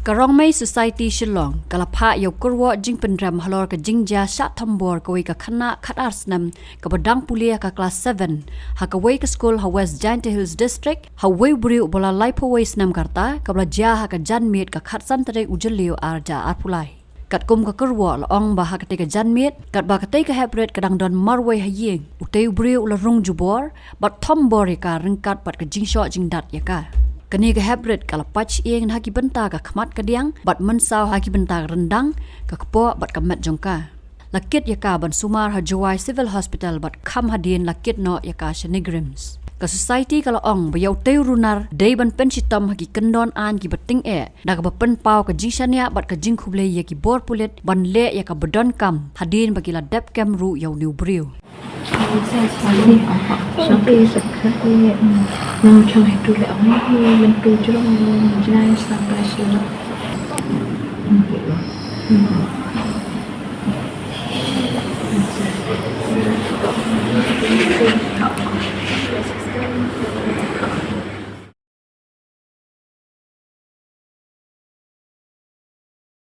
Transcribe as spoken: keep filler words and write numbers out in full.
Ka Rongmei Society Shillong ka la phah ïa u kyrwoh jingpynrem halor ka jingjia shah thombor kawei ka khynnah khatar snem kaba dang pule ha ka klas seven ha kawei ka skul ha West Jaintia Hills District, ha uwei u briew uba la laiphew wei snem ka rta, kaba la jia ha ka janmiet ka khatsan tarik u Jylliew arhajar arphew lai. Katkum ka kyrwoh la ong ba ha katei ka janmiet, katba katei ka heprit ka dang don marwei ha ïing, utei u briew u la rung jubor bad thombor ïa ka ryngkat bad ka jingshoh jingdat ïa ka. Kane ka heprit ka la pait shyieng na ki bynta ka khmat ka diang bad mynsaw ha ki bynta ka ryndang, ka kpoh bad ka met jong ka. La kit ïa ka ban sumar ha Jowai Civil Hospital bad kham hadien la kit noh ïa ka sha NEIGRIHMS. Ka Society ka la ong ba ïa utei u runar dei ban pynshitom ha ki kyndon aiñ kiba tyngeh da kaba pynpaw ka jingshaniah bad ka jingkhublei ïa ki bor pulit ban leh ïa kaba donkam hadien ba ki la dep kem ruh ïa une u briew.